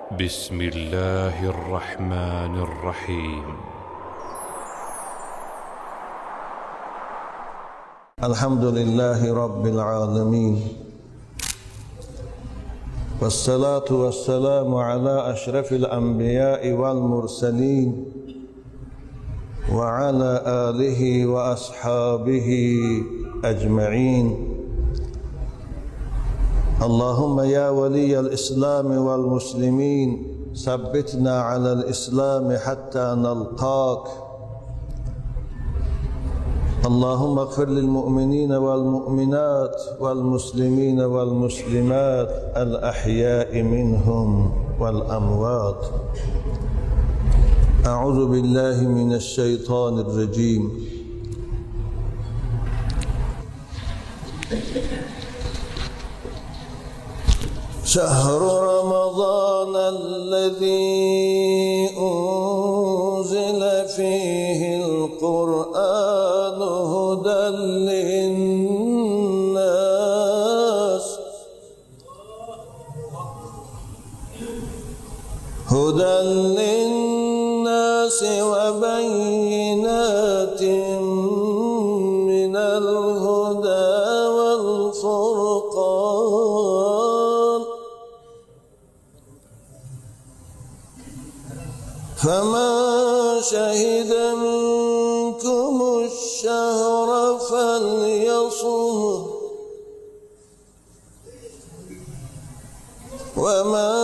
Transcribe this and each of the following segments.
بسم الله الرحمن الرحيم. الحمد لله رب العالمين، والصلاة والسلام على أشرف الأنبياء والمرسلين وعلى آله وأصحابه أجمعين. اللهم يا ولي الإسلام والمسلمين ثبتنا على الإسلام حتى نلقاك. اللهم اغفر للمؤمنين والمؤمنات والمسلمين والمسلمات الأحياء منهم والأموات. أعوذ بالله من الشيطان الرجيم. شهر رمضان الذي أنزل فيه القرآن هدى للناس وبينات من الهدى والفرقان. فمن شهد منكم الشهر فليصمه، ومن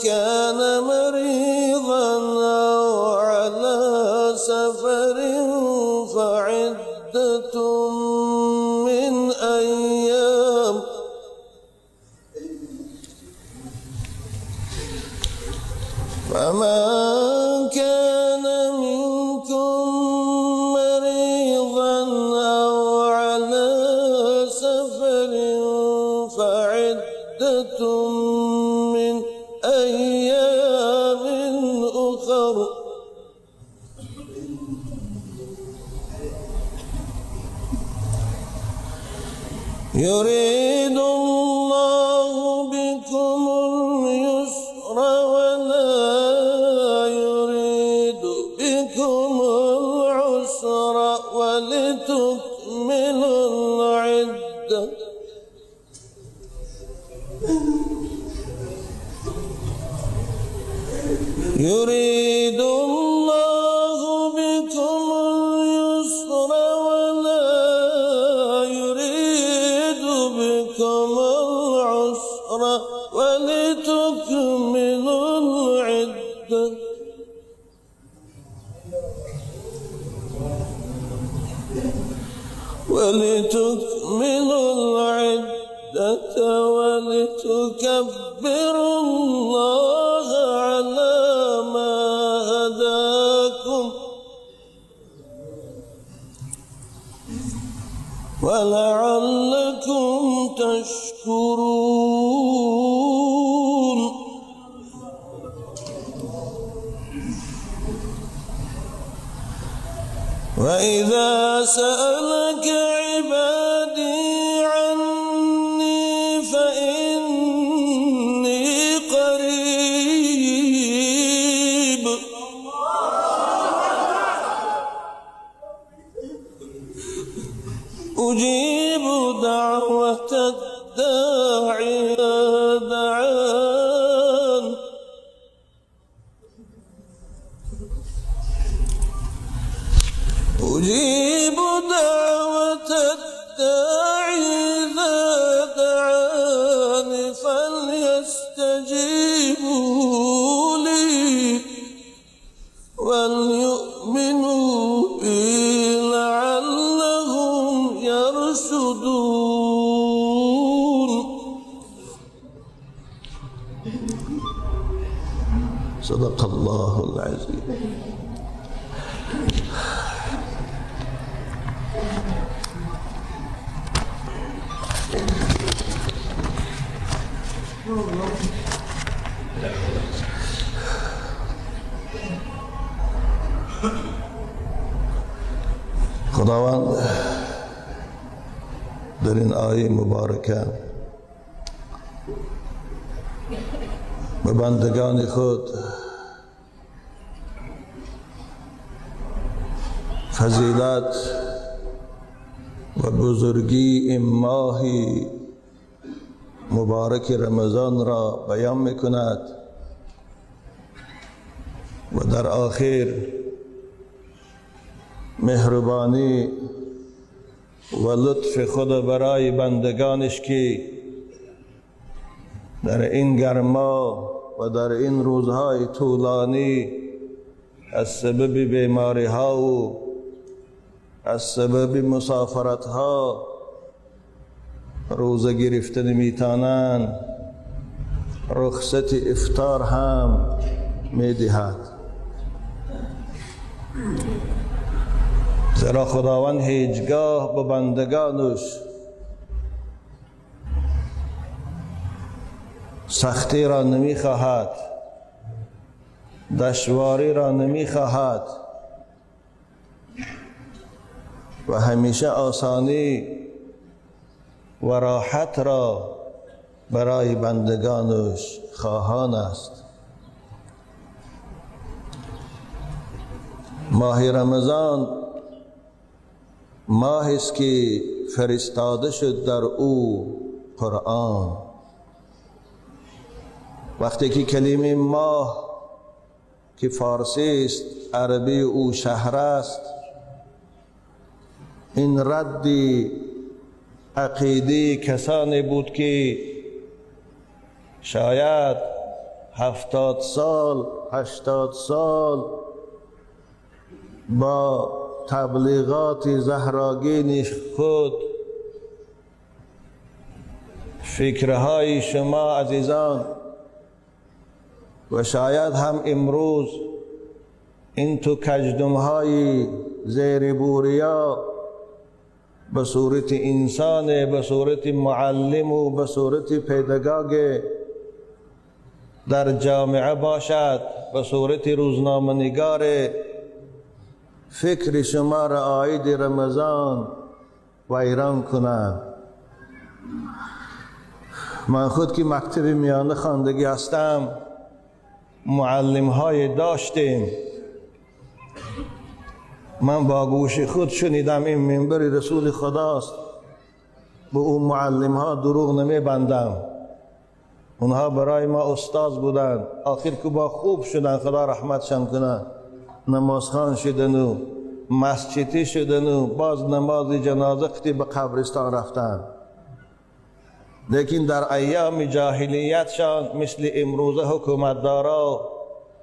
كان مريضا أو على سفر فعدة من أيام فمن كان منكم مريضا أو على سفر فعدة من أيام أخر. يريد الله بكم اليسر ولا يريد بكم العسر ولتكملوا العدة يريد الله بكم اليسر ولا يريد بكم العسر ولتكملوا العدة ولتكبروا الله على ما هداكم ولعلكم تشكرون. وإذا سألك عبادي عني فإني قريب أجيب دعوة الداعي إذا دعان أجيب دعوة الداعي إذا دعان فليستجيبوا لي وليؤمنوا بي لعلهم يرشدون. صدق الله العظيم. Худованд дар ин ояи муборака به بندگان خود فضیلت و بزرگی این ماه مبارک رمضان را بیان میکند و در آخر مهربانی و لطف خود برای بندگانش که در این گرما و در این روزهای طولانی از سبب بیماری ها و از سبب مسافرت ها روزه گرفتن میتانند، رخصت افطار هم میدهد. زیرا خداوند هیچگاه به بندگانش سختی را نمیخواهد، دشواری را نمیخواهد و همیشه آسانی و راحت را برای بندگانش خواهان است. ماه رمضان ماه است که فرستاده شد در او قرآن. وقتی که کلمه ماه که فارسی است، عربی او شهر است، این رد عقیده کسانی بود که شاید 70 سال 80 سال با تبلیغات زهراگین خود فکرهای شما عزیزان و شاید هم امروز این تو کجدمهای زیر بوریا به صورت انسان، به صورت معلم و به صورت پیدگاگ در جامعه باشد، به صورت روزنامه نگار، فکر شما را عاید رمضان ویران کنند. من خود که مکتب میانه خواندگی هستم، معلم های داشتیم، من با گوش خود شنیدم این منبر رسول خداست، به اون معلم ها دروغ نمی بندم، اونها برای ما استاد بودند. آخر که با خوب شدن، خدا رحمتشان کنه، نمازخوان شدن و مسجدی شدن و باز نماز جنازه قطی به قبرستان رفتن. لیکن در ایام جاهلیتشان مثل امروزه حکومتدارا،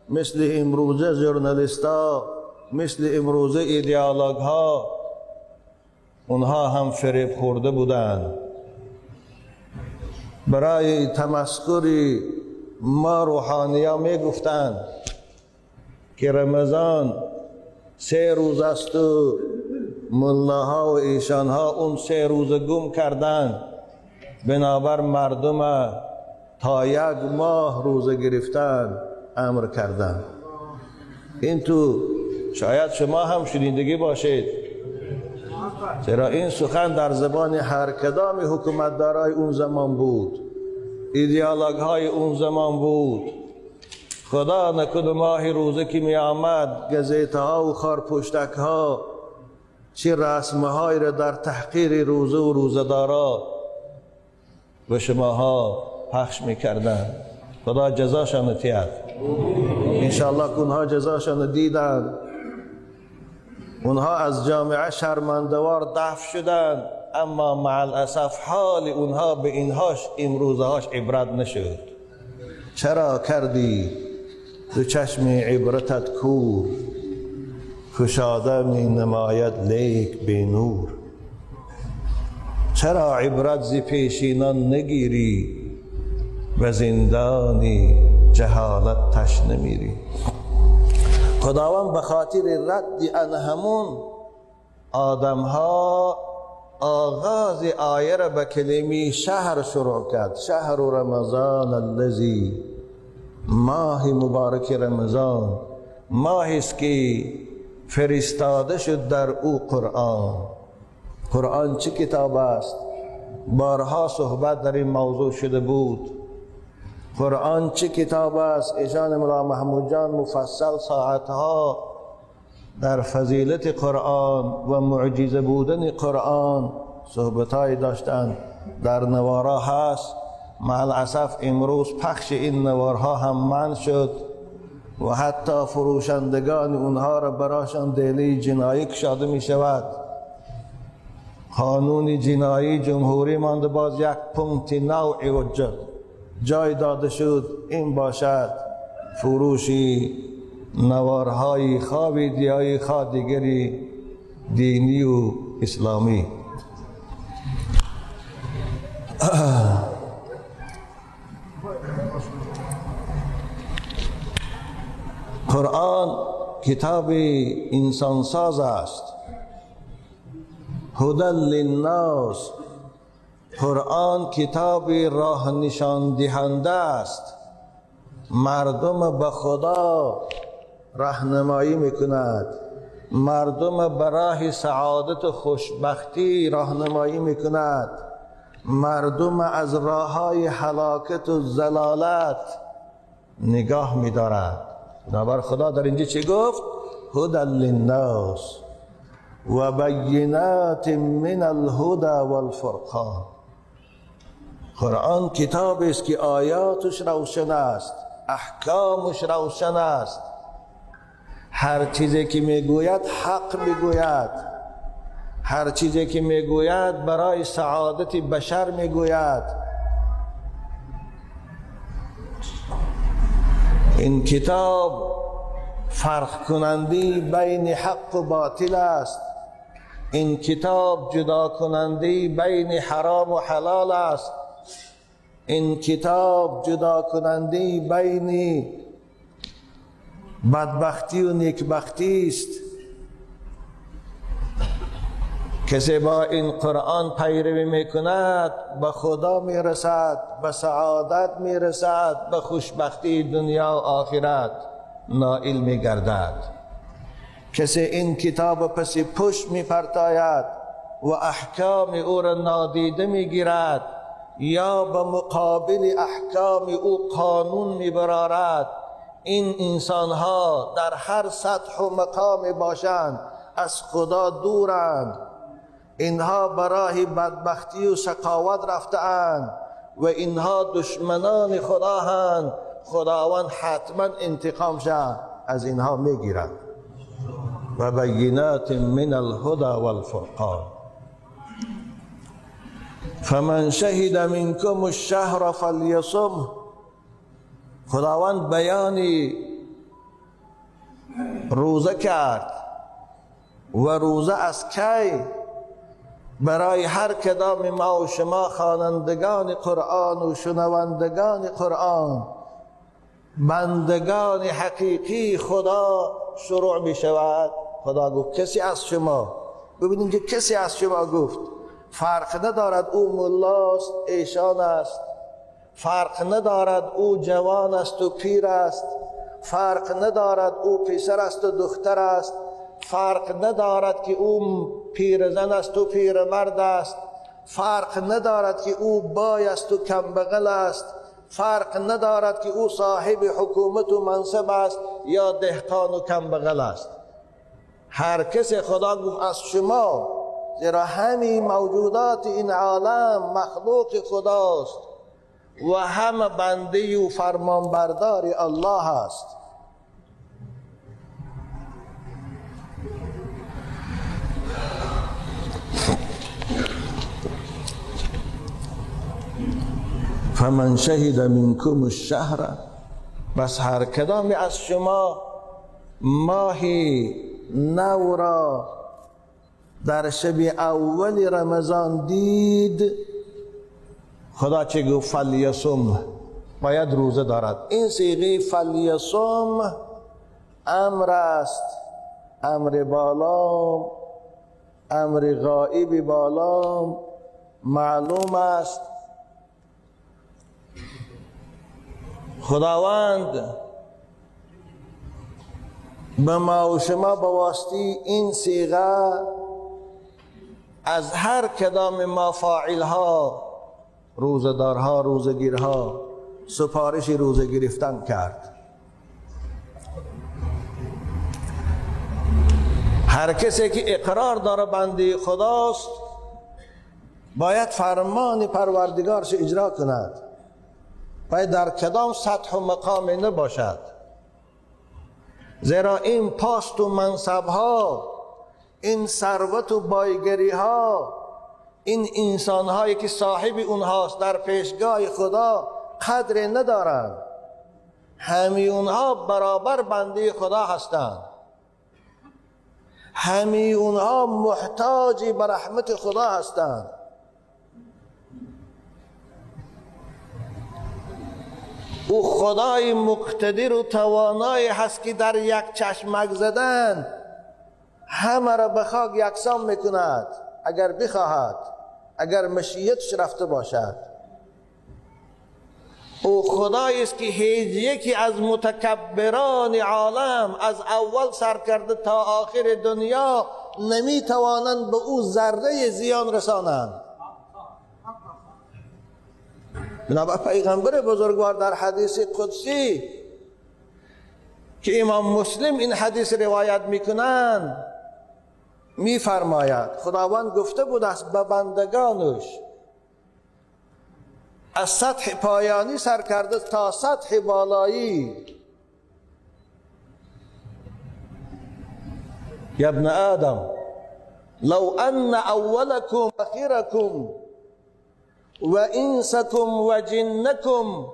مثل امروزه ژورنالیستا، مثل امروزه ایدئولوگ ها، اونها هم فریب خورده بودند. برای تمسخر ما روحانیا می گفتند که رمضان 3 روز است و ملاها و ایشانها اون 3 روز گم کردند، بنابر مردم تا 1 ماه روزه گرفتن امر کردند. این تو شاید شما هم شنیدگی باشید، زیرا این سخن در زبان هر کدام حکومتدارای اون زمان بود، ایدئولوگ های اون زمان بود. خدا نکند ماه روزه که می آمد، گزیته ها و خارپشتک ها چه رسم های را در تحقیر روزه و روزه‌دارا به شماها پخش میکردن. خدا جزاشان تید، انشاءالله که اونها جزاشان دیدن. اونها از جامعه شرمندوار دفع شدن، اما مع الاسف حال اونها به اینهاش امروزهاش عبرت نشد. چرا کردی دو چشم عبرتت کور، کشاده می نماید لیک بی نور. چرا عبرت ز پیشینان نگیری، و زندانی جهالت تشنه میری. خداوند به خاطر رد انهمون آدم ها آغاز آیه را به کلمه شهر شروع کرد. شهر رمضان الذی، ماه مبارک رمضان، ماهی است که فرستاده شد در او قرآن. قرآن چه کتاب است؟ بارها صحبت در این موضوع شده بود. قرآن چه کتاب است؟ ایشان ملا محمود جان مفصل ساعتها در فضیلت قرآن و معجزه بودن قرآن صحبتهای داشتند. در نوارها هست. مع الاسف امروز پخش این نوارها هم منع شد و حتی فروشندگان اونها را براشان دلی جنایی کشاده می شود. قانون جنایی جمهوری مانده باز یک پونکت نوع و جای داده شد این باشد فروشی نوارهای خواه ویدیویی خواه دیگری دینی و اسلامی. قرآن کتاب انسانساز است. هدی للناس. قرآن کتاب راه نشان دهنده است. مردم به خدا راهنمایی میکند، مردم به راه سعادت و خوشبختی راهنمایی میکند، مردم از راههای هلاکت و ضلالت نگاه میدارد. بنابر خدا در اینجا چی گفت؟ هدی للناس و بینات من الهدی والفرقان. قرآن کتاب است که آیاتش روشن است، احکامش روشن است، هر چیزی که میگوید حق میگوید، هر چیزی که میگوید برای سعادت بشر میگوید. این کتاب فرق کننده بین حق و باطل است. این کتاب جدا کننده بین حرام و حلال است. این کتاب جدا کننده بین بدبختی و نیکبختی است. کسی با این قرآن پیروی میکند به خدا میرسد، به سعادت میرسد، به خوشبختی دنیا و آخرت نائل میگردد. کسی این کتاب پس پشت میپرتاید و احکام او را نادیده میگیرد یا به مقابل احکام او قانون میبرارد، این انسانها در هر سطح و مقام باشند از خدا دورند. اینها برای بدبختی و شقاوت رفته‌اند و اینها دشمنان خدا هستند. خداوند حتما انتقام شد از اینها میگیرد. و بینات من الهدی والفرقان. فمن شهد منکم الشهر فلیصمه. خداوند بیانی روزه کرد و روزه از کی؟ برای هر کدام ما و شما خوانندگان قرآن و شنوندگان قرآن، بندگان حقیقی خدا شروع می شود. خدا گفت کسی از شما، ببینیم که کسی از شما گفت فرق ندارد او ملاست ایشان است، فرق ندارد او جوان است و پیر است، فرق ندارد او پسر است و دختر است، فرق ندارد که او پیرزن است و پیرمرد است، فرق ندارد که او بای است و کمبغل است، فرق ندارد که او صاحب حکومت و منصب است یا دهقان و کمبغل است. هر کس خدا گفت از شما، زیرا همین موجودات این عالم مخلوق خداست و همه بنده و فرمانبردار الله است. فمن شهد منکم الشهر، بس هر کدام از شما ماه نو را در شب اول رمضان دید، خدا چه گفت؟ فلیصم، باید روزه دارد. این صیغه فلیصم امر است، امر بالا، امر غائب بالا معلوم است. خداوند به ما و شما به واسطه این صیغه از هر کدام ما فاعل ها، روزه‌دارها، روزه‌گیرها، سپارش روزه گرفتن کرد. هر کسی که اقرار داره بنده خداست باید فرمان پروردگارش اجرا کند، باید در کدام سطح و مقام نباشد، زیرا این پاست و منصب ها، این ثروت و بایگری ها، این انسان هایی که صاحب اونهاست در پیشگاه خدا قدر ندارند. همه اونها برابر بنده خدا هستند، همه اونها محتاج به رحمت خدا هستند. او خدای مقتدر و توانایی هست که در یک چشمک زدن همه را به خاک یکسان میکند اگر بخواهد، اگر مشیتش رفته باشد. او خدایی است که هیچ یکی از متکبران عالم از اول سر کرده تا آخر دنیا نمیتوانند به او ذره زیان رسانند. بنابر پیغمبر بزرگوار در حدیث قدسی که امام مسلم این حدیث روایت میکنند میفرماید خداوند گفته بود است به بندگانش از سطح پایانی سر کرده تا سطح بالایی، یا ابن آدم لو ان اولکم اخرکم و انسکم و جنکم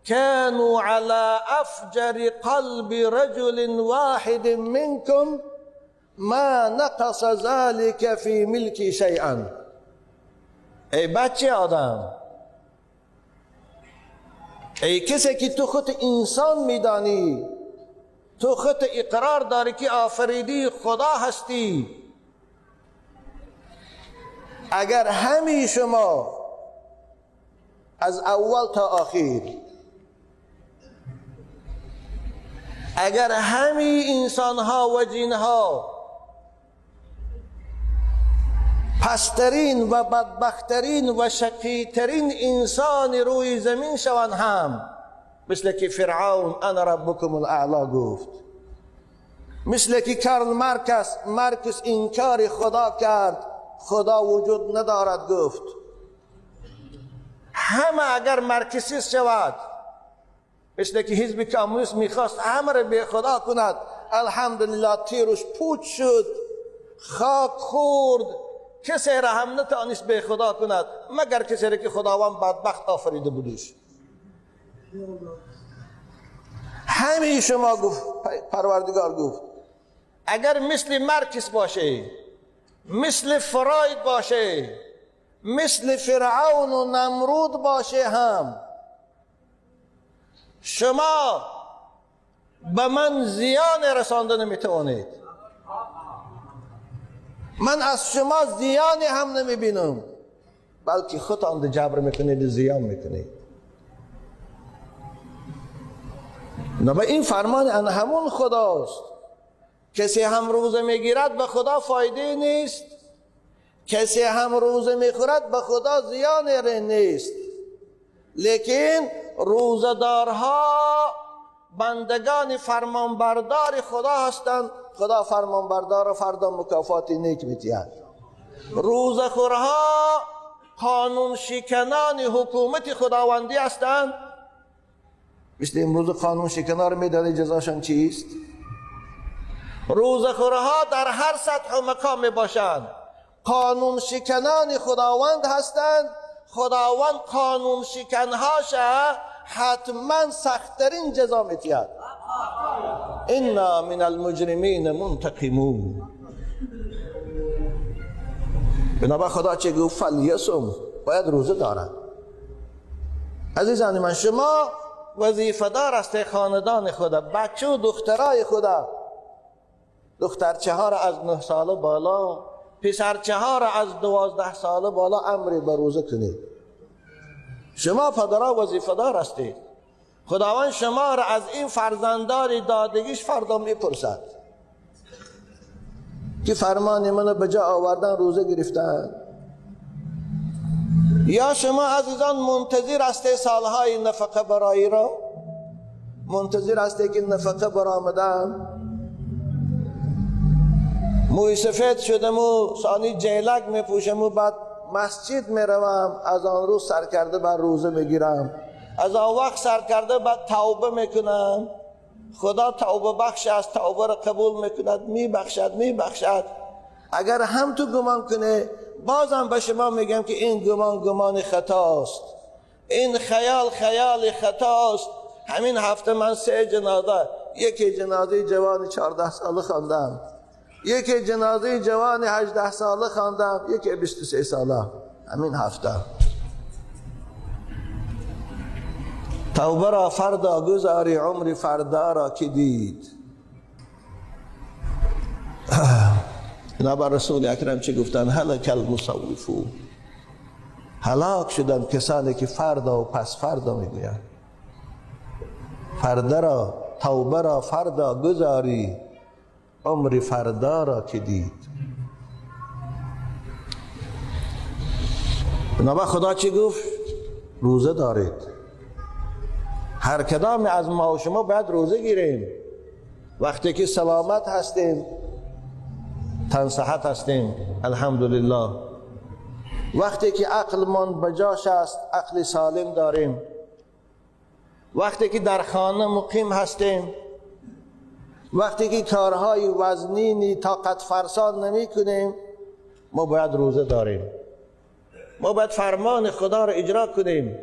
كانوا على افجر قلب رجل واحد منكم ما نقص ذلك في ملكي شيئا. ای بچه آدم، ای کسی که تو خود انسان میدانی، تو خود اقرار داری که آفریدی خدا هستی، اگر همی شما از اول تا آخر، اگر همی انسان ها و جن ها پسترین و بدبخترین و شقیترین انسان روی زمین شوند هم، مثل که فرعون انا ربکم الاعلا گفت، مثل که کارل مارکس انکار خدا کرد، خدا وجود ندارد گفت، همه اگر مارکسیست شود، مثل که حزب کمونیست میخواست همه را به خدا کند، الحمدلله تیرش پوچ شد، خاک خورد، کسی را هم نتانست به خدا کند مگر کسی را که خداوند بدبخت آفریده بودش. همین شما گفت پروردگار گفت اگر مثل مارکس باشه، مثل فراید باشه، مثل فرعون و نمرود باشه هم، شما به من زیان رسانده نمیتوانید، من از شما زیانی هم نمیبینم، بلکه خودتان جبر میکنید، زیان میکنید. نه، به این فرمان ان همون خداست. کسی هم روزه میگیرد به خدا فایده نیست، کسی هم روزه میخورد به خدا زیان نیست، لیکن روزه‌دارها بندگان فرمانبردار خدا هستند، خدا فرمانبردار فردا مکافات نیک می‌دهد. روزه‌خورها قانون شکنان حکومت خداوندی هستند. مثل امروز قانون شکنان رو میدانید جزاشان چیست؟ روزه‌خورها در هر سطح و مقام میباشند، قانون شکنان خداوند هستند. خداوند قانون شکنهاش حتما سختترین جزا می‌دهد. انا من المجرمین منتقمون. بنابر خدا چه گفت؟ فلیصم، باید روزه دارد. عزیزان من، شما وظیفه دار است خاندان خدا، بچه و دخترای خدا، دخترچه ها را از 9 ساله بالا، پسرچه ها را از 12 ساله بالا امر به روزه کنید. شما پدرها وظیفه دار هستید. خداوند شما را از این فرزندار دادگیش فردا میپرسد که فرمان منو به جا آوردن، روزه گرفتن. یا شما عزیزان منتظر هستی سالهای نفقه برایی را؟ منتظر هستی که نفقه برآمدن؟ موی سفید شدم و ثانی جیلک میپوشم و بعد مسجد میروم، از آن روز سر کرده بر روزه میگیرم، از آن وقت سر کرده بعد توبه میکنم. خدا توبه بخش است، توبه را قبول میکند، میبخشد میبخشد. اگر هم تو گمان کنه، بازم به شما میگم که این گمان گمان خطاست، این خیال خیال خطاست. همین هفته من 3 جنازه، یکی جنازه جوان 14 ساله خواندم، یکی جنازه جوان 18 ساله خواندم، یکی 23 ساله. همین هفته. توبه را فردا گذاری، عمر فردا را که دید. بنابر رسول اکرم چه گفتن؟ هلک المسوفون، هلاک شدن کسانی که فردا و پس فردا میگویند. فردا را، توبه را فردا گذاری، عمر فردا را که دید. بنابر خدا چی گفت؟ روزه دارید. هر کدام از ما و شما باید روزه گیریم. وقتی که سلامت هستیم، تن صحت هستیم، الحمدلله. وقتی که عقلمان بجاش است، عقل سالم داریم. وقتی که در خانه مقیم هستیم، وقتی که کارهای وزنینی طاقت فرسان نمی کنیم، ما باید روزه داریم. ما باید فرمان خدا را اجرا کنیم.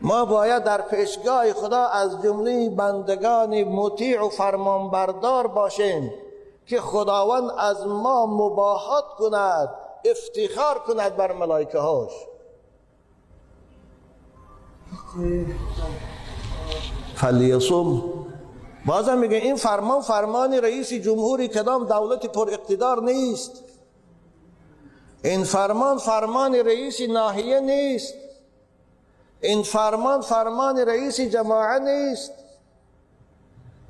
ما باید در پیشگاه خدا از جمله بندگان مطیع و فرمانبردار باشیم که خداوند از ما مباهات کند، افتخار کند بر ملائکه هاش. فلیصم. بازم میگه این فرمان فرمان رئیس جمهوری کدام دولت پر اقتدار نیست. این فرمان فرمان رئیس ناحیه نیست. این فرمان فرمان رئیس جماعه نیست.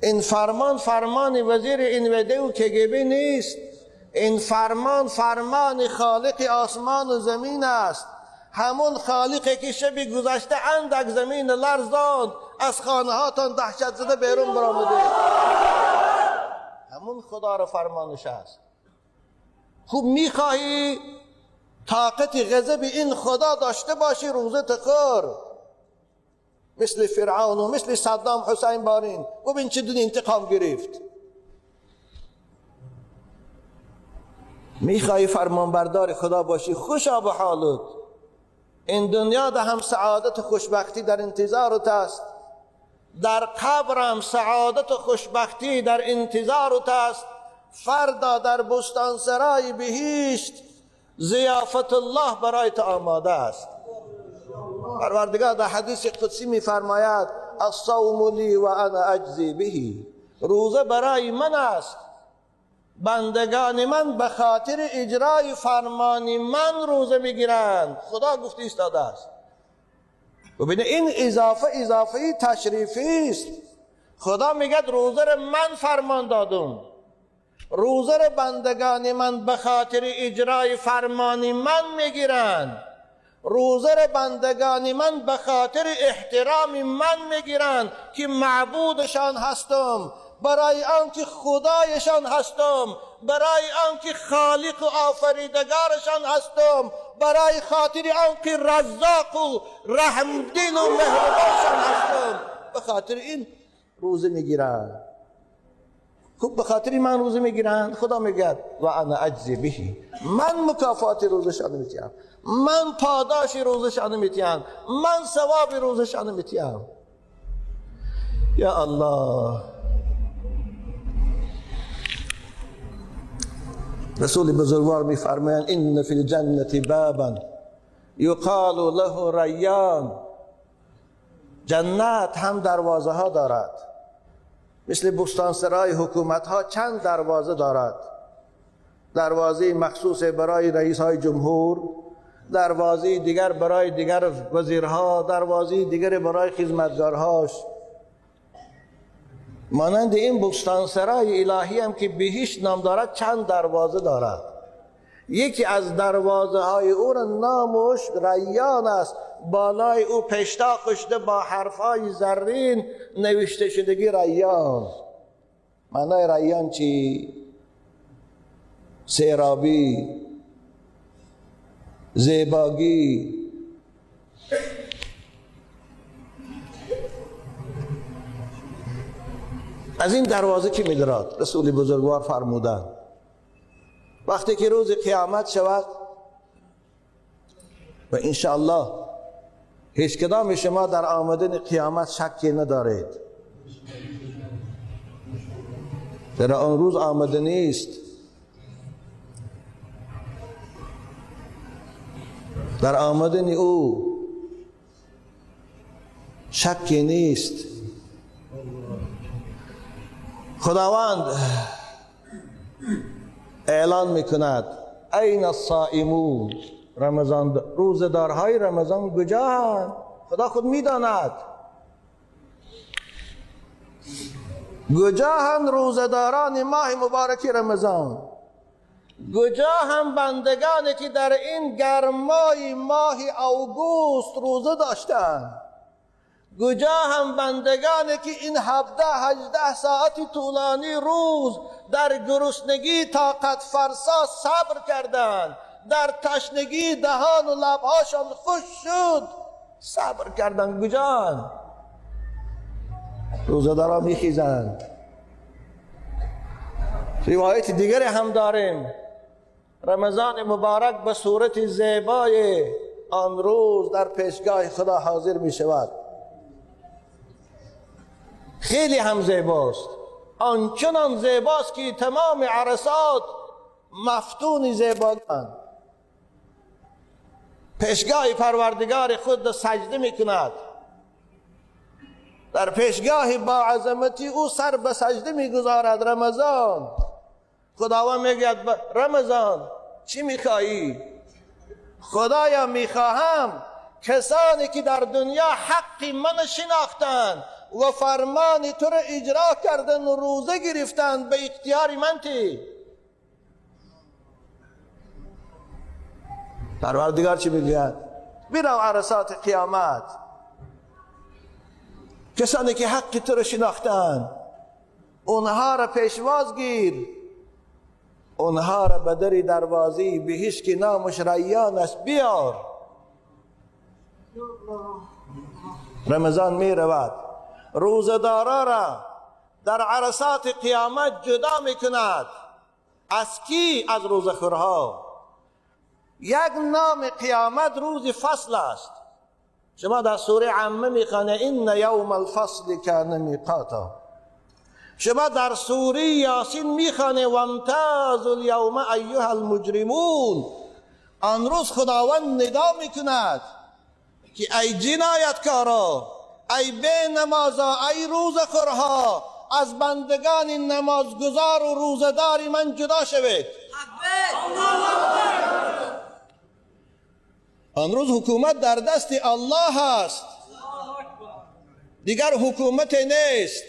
این فرمان فرمان وزیر انوده و کگبی نیست. این فرمان فرمان خالق آسمان و زمین است. همون خالقی که شب گذشته اندک زمین لرزاند، از خانه هاتان دهشت زده بیرون برآمده. همون خدا را فرمانش است. خوب میخواهی طاقت غضب این خدا داشته باشی، روزه تخور. مثل فرعون و مثل صدام حسین بارین، ببین چه دون انتقام گرفت. میخوای فرمانبردار خدا باشی، خوشا به حالت. این دنیا ده هم سعادت و خوشبختی در انتظارت است، در قبرم سعادت و خوشبختی در انتظارت است. فردا در بستانسرای بهشت ضیافت الله برای تو آماده است. پروردگار در حدیث قدسی میفرماید الصوم لی و انا اجزی به، روزه برای من است، بندگان من به خاطر اجرای فرمان من روزه میگیرند. خدا گفته ایستاده است. ببینید این اضافه اضافه تشریفی است. خدا میگه روزه را من فرمان دادم، روزه را بندگان من به خاطر اجرای فرمان من میگیرند، روزه را بندگان من به خاطر احترام من میگیرند که معبودشان هستم، برای آنکه خدایشان هستم، برای آنکه خالق و آفریدگارشان هستم، برای خاطر آنکه رزاق و رحمدل و مهربانشان هستم. به خاطر این روزه میگیرند. خب به خاطر من روزه میگیرند، خدا میگه و انا اجزی بهی، من مکافات روزشان میتیم، من پاداش روزشان میتیم، من ثواب روزشان میتیم. یا الله. رسول بزرگوار میفرمایند ان فی الجنة بابا یقال له ریان. جنت هم دروازه ها دارد، مثل بستانسرای حکومت ها چند دروازه دارد. دروازه مخصوص برای رئیس های جمهور، دروازه دیگر برای دیگر وزیرها، دروازه دیگر برای خدمتگارهاش. مانند این بستانسرای الهی هم که بهشت نام دارد چند دروازه دارد. یکی از دروازه های او را نامش ریان است، بالای او پشتاق شده با حرفهای زرین نوشته شدگی ریان. معنای ریان چی؟ سیرابی، زیباگی. از این دروازه کی میدراد؟ رسول بزرگوار فرمودند وقتی که روز قیامت شود و انشاءالله هیچ کدام شما در آمدن قیامت شکی ندارید، در آن روز آمده نیست، در آمدن او شکی نیست. خداوند اعلان میکند این الصائمون، رمضان، روزدارهای رمضان کجااند؟ خدا خود میداند کجااند روزداران ماه مبارک رمضان، کجا هم بندگانی که در این گرمای ماه آگوست روزه داشتند، کجا هم بندگانی که این 17-18 ساعت طولانی روز در گرسنگی طاقت فرسا صبر کردند، در تشنگی دهان و لبهاشان خشک شد صبر کردند، کجا؟ روزه‌داران میخیزند. روایت دیگری هم داریم، رمضان مبارک به صورت زیبای آن روز در پیشگاه خدا حاضر می شود. خیلی هم زیباست، آنچنان زیباست که تمام عرصات مفتون زیبایند. پیشگاه پروردگار خود سجده می کند، در پیشگاه با عظمتی او سر به سجده می گذارد رمضان. خداوند میگوید رمضان چی میخواهی؟ خدایا میخواهم کسانی که در دنیا حق من شناختند و فرمان تو را اجرا کردن و روزه گرفتند به اختیار من تی. پروردگار چی میگوید؟ برو عرصات قیامت، کسانی که حق تو را شناختند اونها را پیشواز گیر، اونها را به در دروازه بهشت که نامش ریان است بیار. رمضان می رود، روزه‌دارا را در عرصات قیامت جدا می کند. از کی؟ از روزه‌خورها. یک نام قیامت روز فصل است. شما در سوره عمه میخوانه این یوم الفصل کان میقاتا. شما در سوره یاسین میخوانه وامتازوا الیوم ایها المجرمون. آن روز خداوند ندا میکند که ای جنایتکارا، ای بی نمازا، ای روزخورها، از بندگان نمازگزار و روزه‌دار من جدا شوید. آن روز حکومت در دست الله است، دیگر حکومت نیست.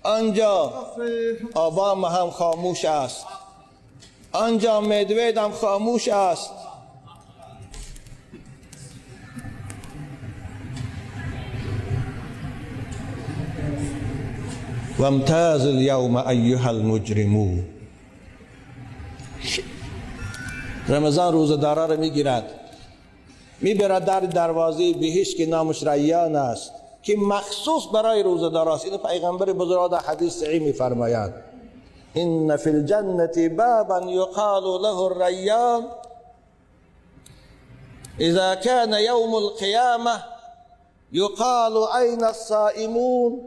آنجا اوباما هم خاموش است، آنجا مدوید هم خاموش است. وامتاز اليوم ایها المجرمون. رمضان روزه‌دارا را میگیرد، میبرد در دروازه بهشت که نامش ریان است، که مخصوص برای روزه‌دارا است. اینو پیغمبر بزرگ در حدیث صحیح میفرماید ان فی الجنة بابا یقال له الریان اذا كان یوم القیامة یقال این الصائمون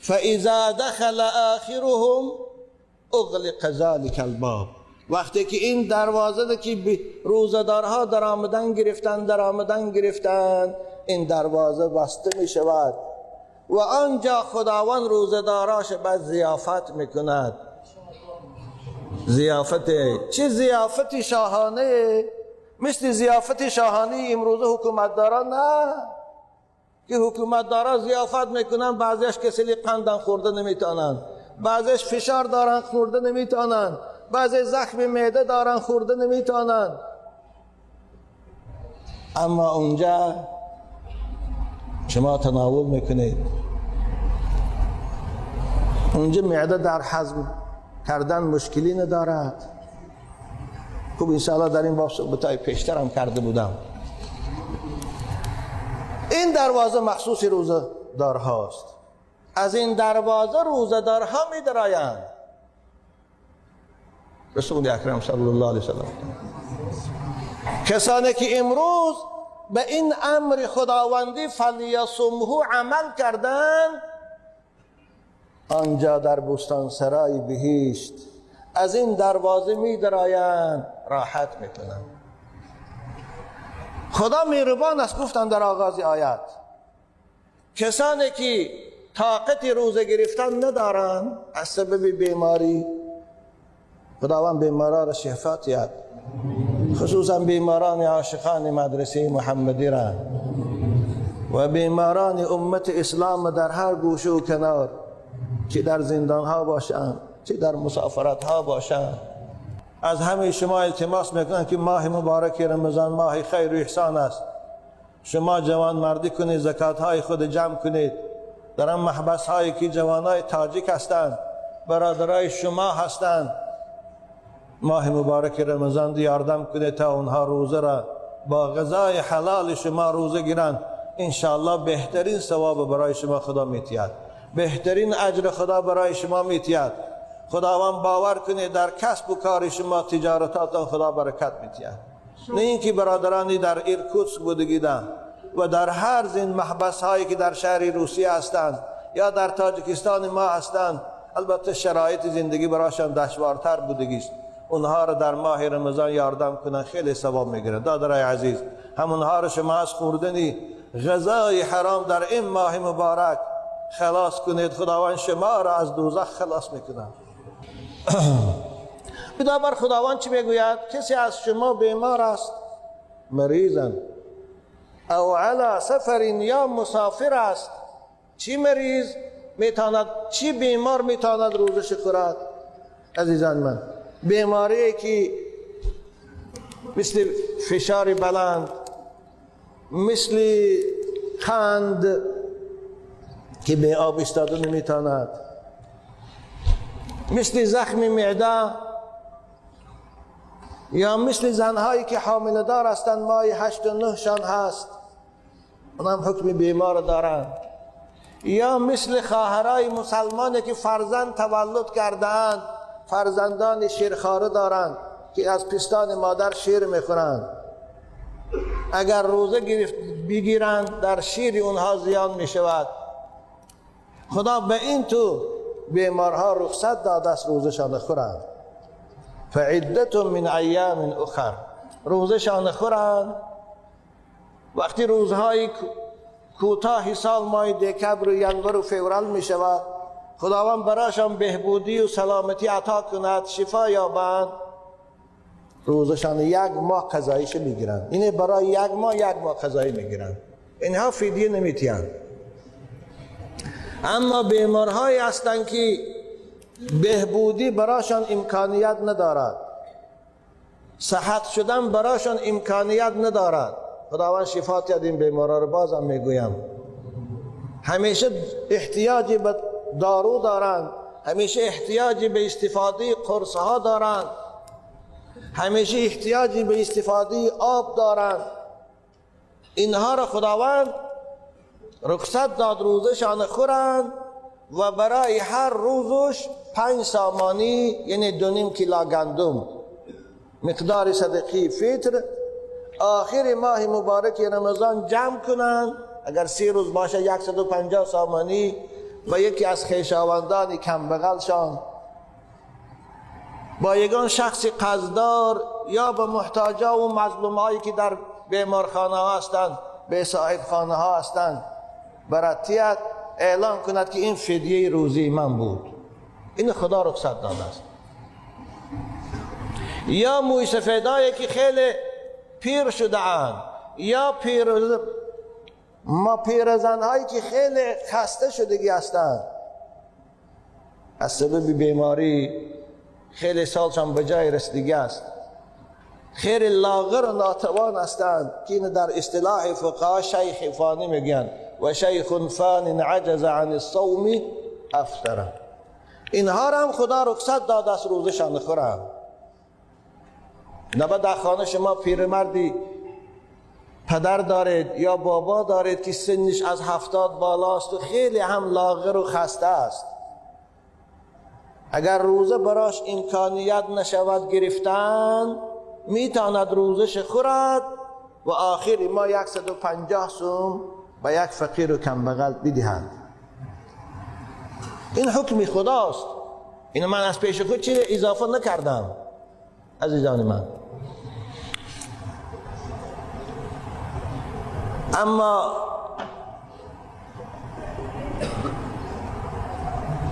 فاذا دخل آخرهم اغلق ذلك الباب. وقتی که این دروازه که روزه‌دارها در آمدن گرفتن، این دروازه بسته می شود و آنجا خداوند روزه‌داراش بعد ضیافت میکند. ضیافت چه؟ ضیافت شاهانه، مثل ضیافت شاهانه امروزه حکومتداران نه، که حکومتدارا ضیافت میکنن، بعضیش کسلی قندن خورده نمیتونن، بعضیش فشار دارن خورده نمیتونن، بعضی زخم معده دارن، خورده نمیتونن. اما اونجا شما تناول میکنید، اونجا معده در هضم کردن مشکلی ندارد. خب انشاءالله در این باب صحبت‌های پیشتر هم کرده بودم. این دروازه مخصوص روزه دارهاست. از این دروازه روزه دارها می درآیند. رسول اکرم صلی الله علیه وسلم کسانی که امروز به این امر خداوندی فلیصمه عمل کردند، آنجا در بوستان سرای بهشت از این دروازه می درآیند، راحت میکنند. خدا مهربان است. گفتن در آغاز آیات کسانی که طاقت روزه گرفتن ندارند از سبب بیماری، خداوند بیماران را شفا دهد، خصوصا بیماران عاشقان مدرسه محمدی را و بیماران امت اسلام در هر گوشه و کنار، چه در زندان ها باشند چه در مسافرت ها باشند. از همه شما التماس میکنم که ماه مبارک رمضان ماه خیر و احسان است. شما جوان مردی کنید، زکات های خود جمع کنید. در آن محبس هایی که جوانای تاجیک هستند، برادرای شما هستند، ماه مبارک رمضان یاردم کنید تا اونها روزه را با غذای حلال شما روزه گیرند. انشاءالله بهترین ثواب برای شما خدا میتید، بهترین اجر خدا برای شما میتید. خداوند باور کنید در کسب و کار شما، تجارتاتان خدا برکت میتید. نه اینکه برادرانی در ایرکوتسک بودگیدن و در هر زین محبس هایی که در شهر روسیه هستند یا در تاجیکستان ما هستند، البته شرایط زندگی برایشان دشوارتر بودگیست، اونها را در ماه رمضان یاردم کنن، خیلی ثواب میگیرن. دادرای عزیز، همونها را شما از خوردنی غذای حرام در این ماه مبارک خلاص کنید، خداوند شما را از دوزخ خلاص میکنه. بنابر خداوند چی میگوید؟ کسی از شما بیمار است، مریضن، او علی سفر یا مسافر است. چی مریض میتواند، چی بیمار میتواند روزش خورد؟ عزیزان من، بیماری که مثل فشار بلند، مثل خند که به آب ایستاده نمیتواند، مثل زخم معده، یا مثل زنهایی که حامله دار هستند، ماه 8 و 9 شان هست، اونم حکم بیمار دارند، یا مثل خواهرای مسلمانی که فرزند تولد کردند، فرزندان شیرخواره دارند که از پستان مادر شیر میخورند، اگر روزه بگیرند در شیر اونها زیان میشود. خدا به این تو بیمارها رخصت داده است روزشان خورند. فعدت من ایام اخر، روزشان خورند. وقتی روزهای کوتاه سال، ماه دکبر و ینور و فورال می شود، خداوند برایشان بهبودی و سلامتی عطا کند، شفا یابند، روزشان یک ماه قضاییش میگیرند. اینه برای یک ماه، یک ماه قضایی میگیرند. اینها فدیه نمیتیند. اما بیمارهایی هستند که بهبودی برایشان امکانیت ندارد، صحت شدن برایشان امکانیت ندارد. خداوند شفا دهد این بیمارا رو. بازم میگویم همیشه احتیاجی به دارو دارند، همیشه احتیاجی به استفاده قرص ها دارند، همیشه احتیاجی به استفاده آب دارند. اینها را خداوند رخصت داد روزشان خورند و برای هر روزش 5 سامانی، یعنی 2.5 کیلو گندم، مقدار صدقه فطر، آخر ماه مبارک رمضان جمع کنند. اگر 30 روز باشه 150 سامانی و یکی از خویشاوندان کم بغلشان با یگان شخص قرضدار یا به محتاجا و مظلومایی که در بیمارخانه ها هستند، به صاحب خانه ها هستند، براتیت اعلان کند که این فدیه روزی من بود. این خدا رخصت داده است. یا موی سفیدایی که خیلی پیر شده اند، یا پیرزنهایی که خیلی خسته شدگی هستند از سبب بیماری، خیلی سالشان به جای رسیدگی است، خیلی لاغر و ناتوان هستند که این در اصطلاح فقها شیخ فانی میگن و شیخ فان عجز عن الصوم افطر. اینها را هم خدا رخصت داده است روزشان خورند. نه در خانه شما پیرمردی پدر دارید یا بابا دارید که سنش از 70 بالاست و خیلی هم لاغر و خسته است، اگر روزه براش امکانیت نشود گرفتن، میتواند روزش خورد و آخر ما 150 سوم به یک فقیر و کمبغل بدهند. این حکم خداست، اینو من از پیش خود چیز اضافه نکردم عزیزان من. اما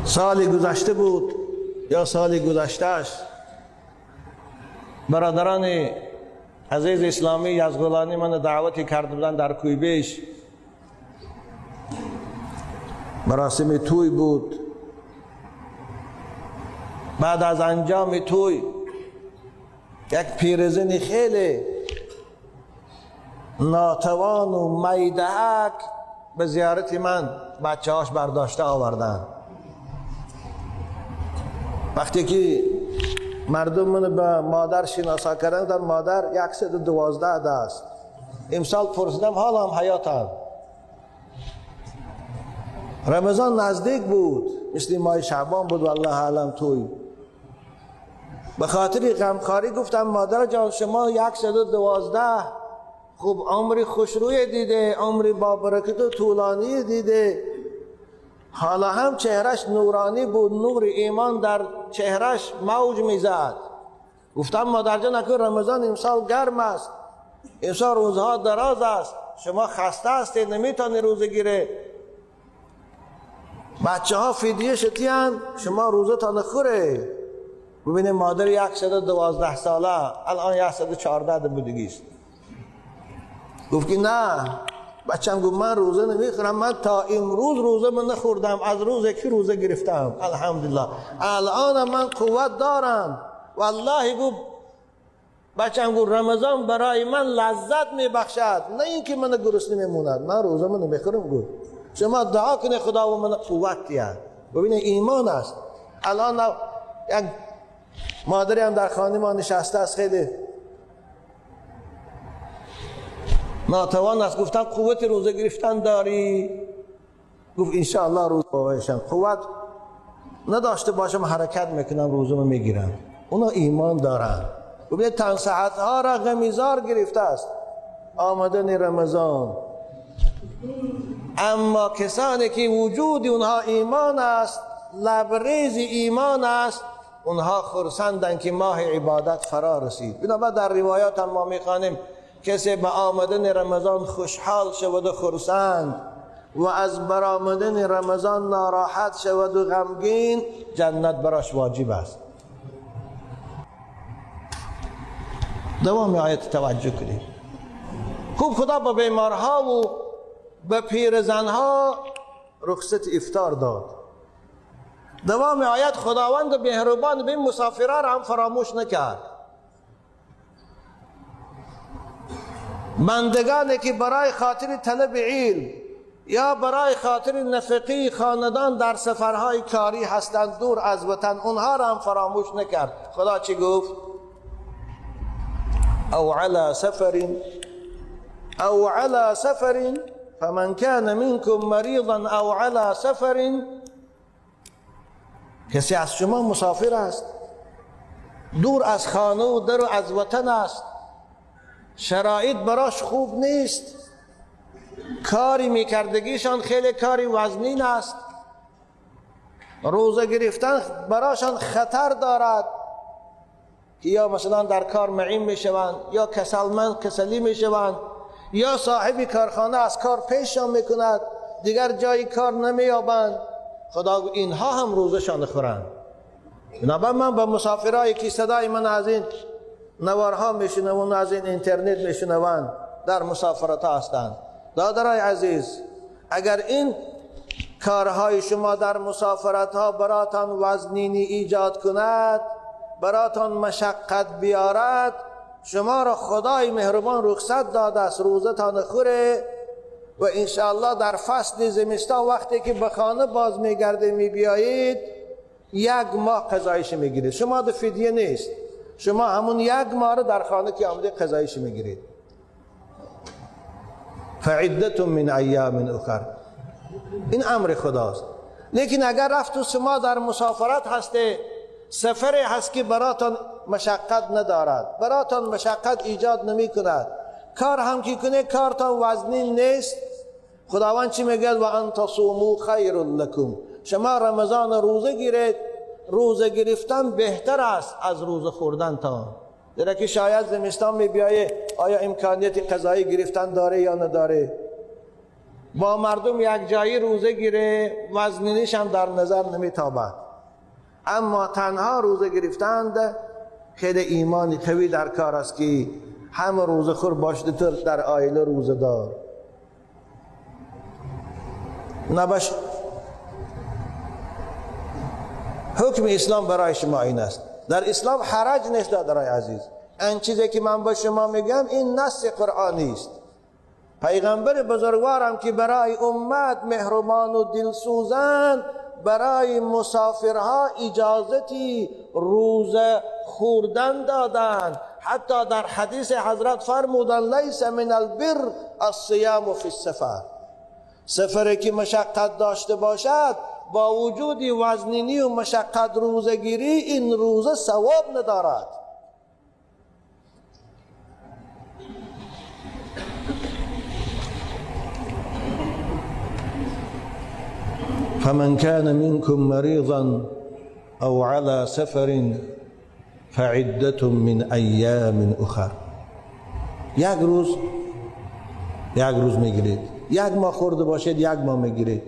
سال گذشته بود یا سال گذشتهش، برادران عزیز اسلامی یزغلانی من دعوتی کرده بودن در کویبیش، مراسم توی بود. بعد از انجام توی یک پیرزن خیلی ناتوان و میدهک به زیارت من بچه هاش برداشته آوردن. وقتی که مردم من به مادر شناسا کردن، در مادر 112 است. امسال پرسیدم حالا هم حیاتم. رمضان نزدیک بود، مثل ماه شعبان بود والله اعلم. توی به خاطر غمخواری گفتم مادر جان شما 112 خوب عمری خوشروی دیده، عمری با برکت و طولانی دیده، حالا هم چهرش نورانی بود، نور ایمان در چهرش موج میزد. گفتم مادر جان اکنون رمضان امسال گرم است، امسال روزها دراز است، شما خسته هستید نمیتونی روزه گیره، بچه ها فدیه شتیان، شما روزه تا نخوره. ببینید مادر 112 ساله الان 114 بودگیست. گفت که نه بچم، گفت من روزه نمیخورم، من تا امروز روزه من نخوردم، از روز که روزه گرفتم الحمدلله، الان من قوت دارم. والله گفت بچم، گفت رمضان برای من لذت میبخشد، نه اینکه من گرسنه میموند، من روزه من نمیخورم. گفت شما دعا کنه خدا و من قوت دهد. ببینید ایمان است. الان یک مادری هم در خانه ما نشسته است، خیلی ناتوان است. گفتم قوت روزه گرفتن داری؟ گفت انشاءالله روزه باشم، قوت نداشته باشم حرکت میکنم روزه میگیرم. اونا ایمان دارن. ببینید تن صحت ها را غمیزار گرفته است آمدن رمضان. اما کسانی که وجود اونها ایمان است، لبریز ایمان است، اونها خرسندند که ماه عبادت فرا رسید. بنابر در روایات هم ما میخوانیم کسی به آمدن رمضان خوشحال شود و خرسند و از برآمدن رمضان ناراحت شود و غمگین، جنت براش واجب است. دوام آیت توجه کنید. خوب خدا به بیمارها و به پیرزنها رخصت افطار داد. دوام آیت خداوند مهربان به مسافران هم فراموش نکرد. بندگانی که برای خاطر طلب علم یا برای خاطر نفقه خاندان در سفرهای کاری هستند دور از وطن، اونها را هم فراموش نکرد. خدا چی گفت؟ او علی سفر او علی سفر فمن كان منكم مريضا او علی سفر. کسی از شما مسافر است، دور از خانه و در و از وطن است، شرایط براش خوب نیست، کاری میکردگیشان خیلی کاری وزنین است، روزه گرفتن براشان خطر دارد که یا مثلا در کار معین میشوند یا کسلمند کسلی میشوند یا صاحب کارخانه از کار پیششان میکند، دیگر جای کار نمییابند. خدا اینها هم روزشان خورند. بنابراین من با مسافرایی که صدای من از این نوارها میشنوند، از این اینترنت میشنوند، در مسافرت هستند، دادرای عزیز، اگر این کارهای شما در مسافرت ها براتان وزنینی ایجاد کند، براتان مشقت بیارد، شما را خدای مهربان رخصت داده است روزتان خوره و انشاءالله در فصل زمستان وقتی که به خانه باز میگرده میبیایید یک ماه قضایش میگیرید. شما ده فدیه نیست، شما همون یک ماه رو در خانه که آمده قضایش میگیرید. فعدة من ایام اخر، این امر خداست. لیکن اگر رفت و شما در مسافرت هسته، سفر هست که براتان مشقت ندارد، براتان مشقت ایجاد نمی کند، کار هم که کنه کارتان وزنی نیست، خداوند چی میگه؟ و ان تصوموا خیر لکم، شما رمضان روزه گیرید، روزه گرفتن بهتر است از روزه خوردن تان. زیرا که شاید زمستان می بیایه، آیا امکانیت قضایی گرفتن داره یا نداره؟ با مردم یک جایی روزه گیره وزنینیش هم در نظر نمیتابد. اما تنها روزه گرفتند خیلی ایمانی قوی در کار است که هم روزه خور باشد تو در آیله روزه دار نباش. حکم اسلام برای شما این است. در اسلام حرج نیست دادرای عزیز. این چیزی که من با شما میگم این نص قرآنی است. پیغمبر بزرگوارم که برای امت مهربان و دلسوزن، برای مسافرها اجازتی روزه خوردن دادند. حتی در حدیث حضرت فرمودند لیس من البر الصیام فی السفر. سفری که مشقت داشته باشد با وجود وزنینی و مشقت روزگیری این روزه ثواب ندارد. فمن كان منكم مريضا او على سفر فعدة من ایام اخر. یک روز میگیرید، یک ماه خورده باشید یک ماه میگیرید.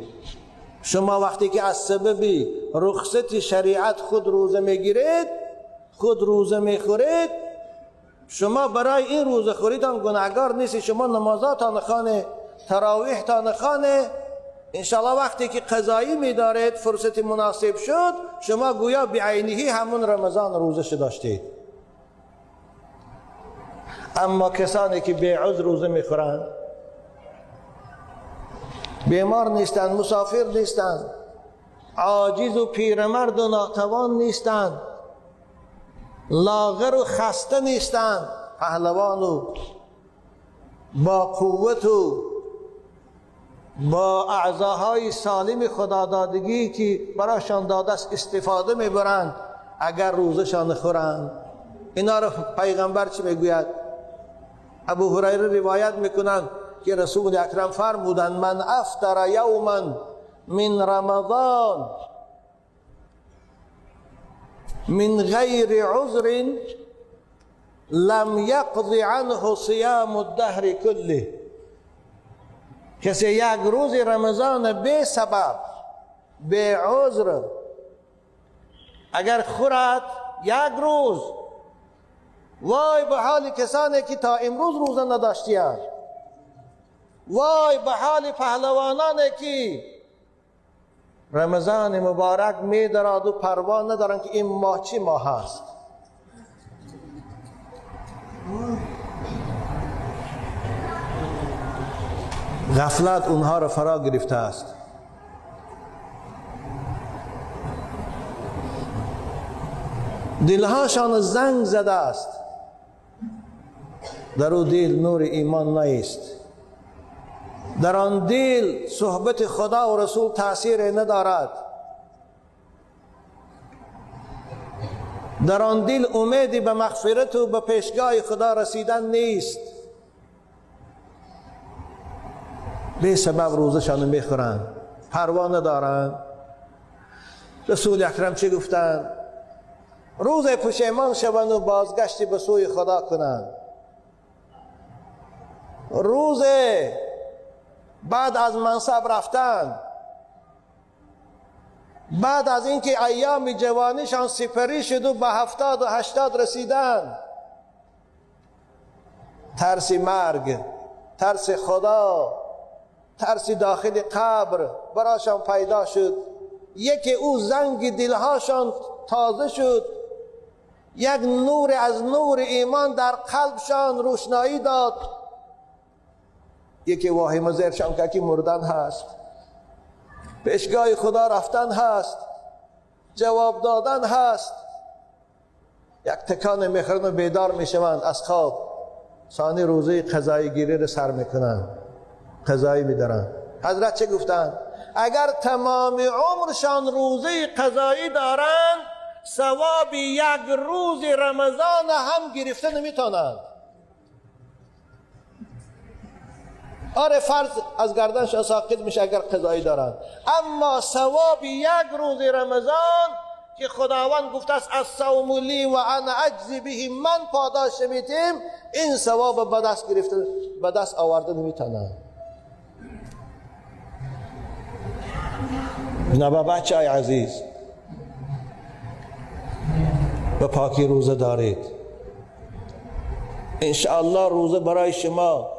شما وقتی که از سبب رخصت شریعت خود روزه میگیرید، خود روزه میخورید، شما برای این روزه خوریتان گناهگار نیستید. شما نمازاتان خانه، تراویحتان خانه، انشاءالله وقتی که قضایی میدارید فرصت مناسب شد، شما گویا بعینهی همون رمضان روزه داشتید. اما کسانی که بی عذر روزه میخورند، بیمار نیستند، مسافر نیستند، عاجز و پیرمرد و ناتوان نیستند، لاغر و خسته نیستند، پهلوان و با قوت و با اعضاهای سالم خدادادگی که براشان داده است استفاده میبرند، اگر روزشان خورند. اینا رو پیغمبر چی میگوید؟ ابو هریره روایت میکنند که رسول اکرم فرمودند من افطر یوما من رمضان من غیر عذر لم یقض عنه صیام الدهر کله. کسی یک روز رمضان بی سبب بی عذر اگر خورد یک روز، وای به حال کسانی که تا امروز روزه نداشتیند، وای به حال پهلوانانی که رمضان مبارک می دراد و پروا ندارند که این ماه چی ماه است. غفلت اونها را فرا گرفته است. دلهاشان زنگ زده است، در او دل نور ایمان نیست، در آن دل صحبت خدا و رسول تاثیر ندارد، در آن دل امیدی به مغفرت و به پیشگاه خدا رسیدن نیست. به سبب روزشان میخورند، پروا ندارند. رسول اکرم چه گفتند؟ روز پشیمان شوند و بازگشتی به سوی خدا کنند. روز بعد از منصب رفتن، بعد از اینکه ایام جوانیشان سپری شد و به 70 و 80 رسیدن، ترس مرگ، ترس خدا، ترس داخل قبر براشان پیدا شد. یکی او زنگ دلهاشان تازه شد. یک نور از نور ایمان در قلبشان روشنایی داد. یکی واهمه زیرشان که مردن هست، پیشگاه خدا رفتن هست، جواب دادن هست. یک تکان میخورن و بیدار میشوند از خواب، ثانی روزه قضایی گیری رو سر میکنن، قضایی میدارن. حضرت چه گفتن؟ اگر تمام عمرشان روزه قضایی دارند، ثواب یک روز رمضان هم گرفته نمیتونند. آره فرض از گردنش ساقط میشه اگر قضایی دارند، اما ثواب یک روز رمضان که خداوند گفته است الصوم لی و انا اجزی به، من پاداش میتیم، این ثواب به دست گرفته، به دست آورده نمیتونند. نه بچه های عزیز، به پاکی روزه دارید. انشاءالله روزه برای شما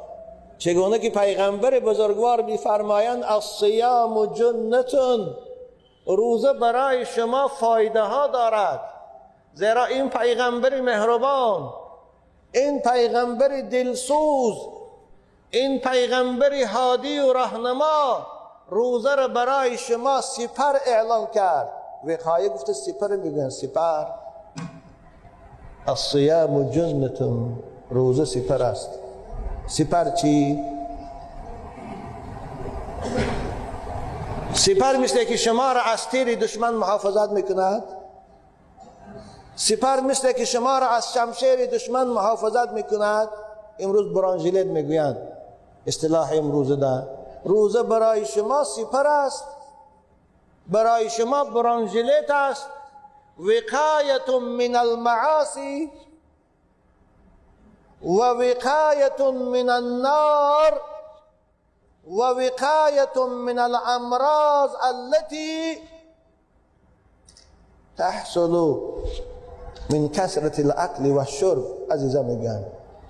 چگونه که پیغمبر بزرگوار میفرمایند الصیام جنتون، روزه برای شما فایده ها دارد. زیرا این پیغمبر مهربان، این پیغمبر دلسوز، این پیغمبر هادی و راهنما روزه را برای شما سپر اعلان کرد. وقایه گفته سپر، میگن سپر. الصیام جنتون، روزه سپر است. سپر چی؟ سپر مثل که شما را از تیر دشمن محافظت میکند، سپر مثل که شما را از شمشیر دشمن محافظت میکند. امروز برانژیلت میگویند، اصطلاح امروز ده. روزه برای شما سپر است، برای شما برانژیلت است. وقایت من المعاصی و وقایت من النار و وقایت من الامراض التي تحصل من کثرت الاکل والشرب. عزیزا میگن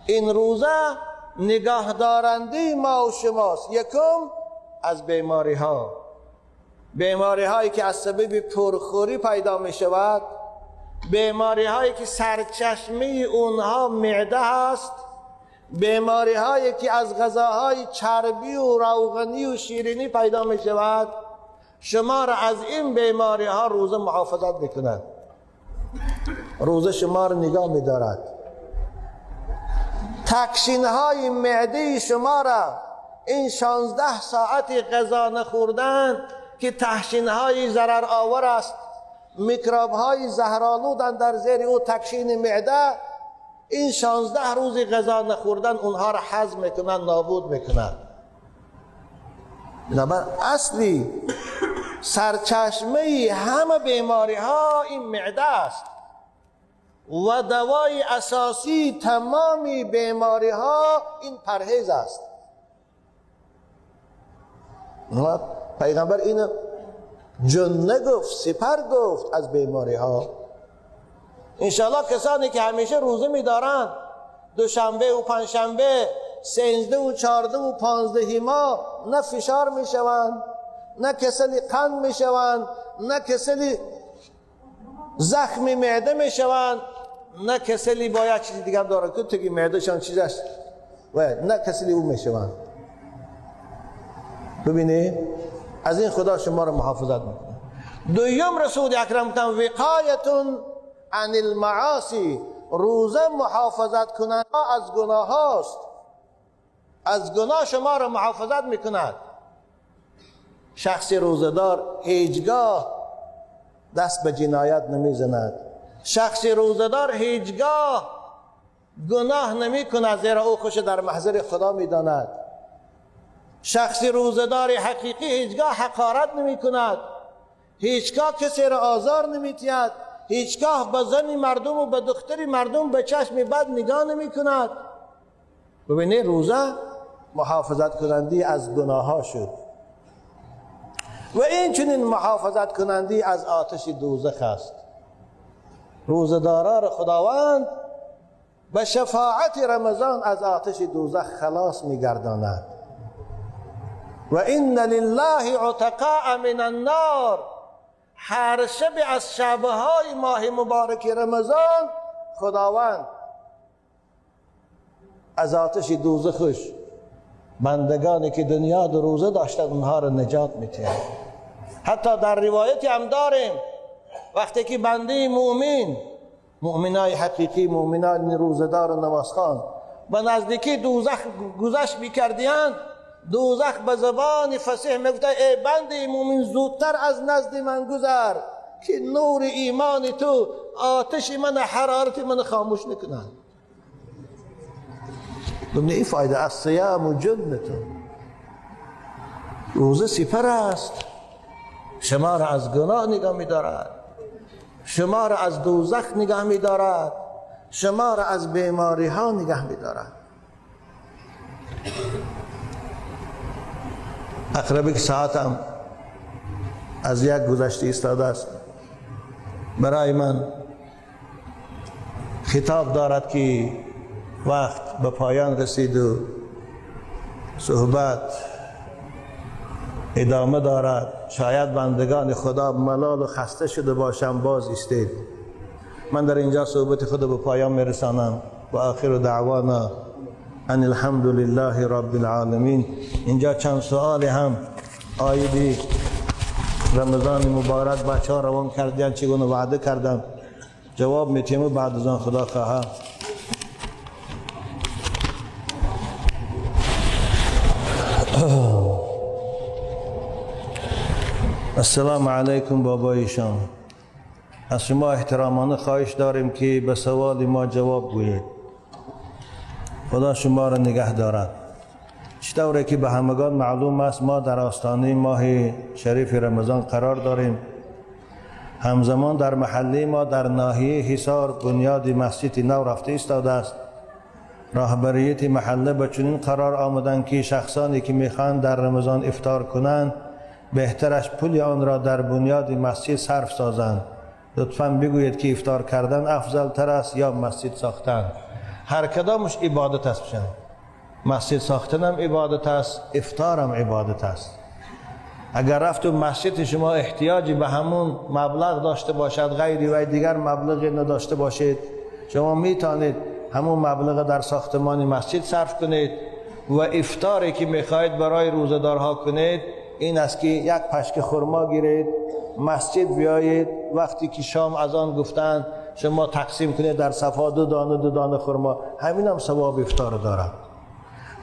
این روزه نگاه دارنده ما و شماست. یکم از بیماری ها، بیماری هایی که از سبب پرخوری پیدا می شود، بیماری هایی که سرچشمه اونها معده هست، بیماری هایی که از غذاهای چربی و روغنی و شیرینی پیدا می شود. شما را از این بیماری ها روزه محافظت می کند. روزه شما را نگاه می دارد. تکشین های معده شما را این 16 ساعت غذا نخوردن که تحشین های ضرر آور است، میکروب های زهرآلودن در زیر او تکشین معده، این 16 روز غذا نخوردن اونها را هضم میکنن، نابود میکنن. بنابر اصلی سرچشمه همه بیماری ها این معده است و دوای اساسی تمامی بیماری ها این پرهیز است. پیغمبر اینو جنه گفت، سپر گفت از بیماری ها. انشاءالله کسانی که همیشه روزه میدارند، دوشنبه و پنجشنبه، 13 و 14 و 15 ماه، نه فشار میشوند، نه کسل قند میشوند، نه کسل زخم معده میشوند، نه کسلی باید چیزی دیگه هم داره که تگی معدهشان چیز است و نه کسلی او میشوند. ببینید از این خدا شما رو محافظت میکنه. دویم رسول اکرم گفتن وقایتون عن المعاصی، روزه محافظت کننده از گناه هاست، از گناه شما رو محافظت میکند. شخص روزه‌دار هیچگاه دست به جنایت نمیزند، شخص روزه‌دار هیچگاه گناه نمیکند، زیرا او خوش در محضر خدا میداند. شخص روزه‌دار حقیقی هیچگاه حقارت نمیکند، هیچگاه کسی را آزار نمیدهد، هیچگاه به زن مردم و به دختر مردم به چشم بد نگاه نمیکند. ببینید روزه محافظت کننده از گناه ها شد و این چنین محافظت کننده از آتش دوزخ است. روزه‌داران خداوند به شفاعت رمضان از آتش دوزخ خلاص میگرداند. و ان لله عتقاء من النار، هر شب از شبهای ماه مبارک رمضان خداوند از آتش دوزخش بندگانی که دنیا در روزه داشتن اونها را نجات میده. حتی در روایتی هم داریم وقتی که بنده مؤمن، مؤمنای حقیقی، مؤمنان روزه‌دار و نمازخوان به نزدیکی دوزخ گذشت میکردیان، دوزخ به زبان فصیح میگفت ای بنده مؤمن زودتر از نزد من گذر که نور ایمان تو آتش من، حرارت من خاموش نکنند. ببینید این فایده از صیام و جنت، روزه سپر است، شما را از گناه نگاه می‌دارد، شما را از دوزخ نگاه می‌دارد، شما را از بیماری ها نگاه می‌دارد. اقربی که ساعتم از یک گذشته ایستاده است، برای من خطاب دارد که وقت به پایان رسید و صحبت ادامه دارد. شاید بندگان خدا ملال و خسته شده باشم، باز ایستید. من در اینجا صحبت خود به پایان میرسانم و آخر دعوانا ان الحمد لله رب العالمین. اینجا چند سوال هم آیدی رمضان مبارک بچه ها روان کردن، چگونه وعده کردم جواب میتیم و بعد از آن خدا خواه. السلام علیکم بابایشان، از شما احترامانه خواهش داریم که به سوال ما جواب گویید. خدا شما را نگه دارد. چطوره که به همگان معلوم است ما در آستانه ماه شریف رمضان قرار داریم. همزمان در محله ما در ناحیه حصار بنیاد مسجد نو رفته ایستاده است. راهبریت محله به چنین قرار آمدند که شخصانی که میخواهند در رمضان افطار کنند بهترش پول آن را در بنیاد مسجد صرف سازند. لطفاً بگویید که افطار کردن افضل تر است یا مسجد ساختن؟ هر کدامش عبادت است. بشن مسجد ساختن هم عبادت است، افطار هم عبادت است. اگر رفت و مسجد شما احتیاجی به همون مبلغ داشته باشد، غیری و دیگر مبلغ نداشته باشید، شما میتونید همون مبلغ در ساختمان مسجد صرف کنید و افطاری که میخواهید برای روزه‌دارها کنید این است که یک پشک خرما گیرید، مسجد بیایید، وقتی که شام اذان گفتن شما تقسیم کنید در صفا دو دانه دو دانه خرما، همین هم ثواب افطار دارد.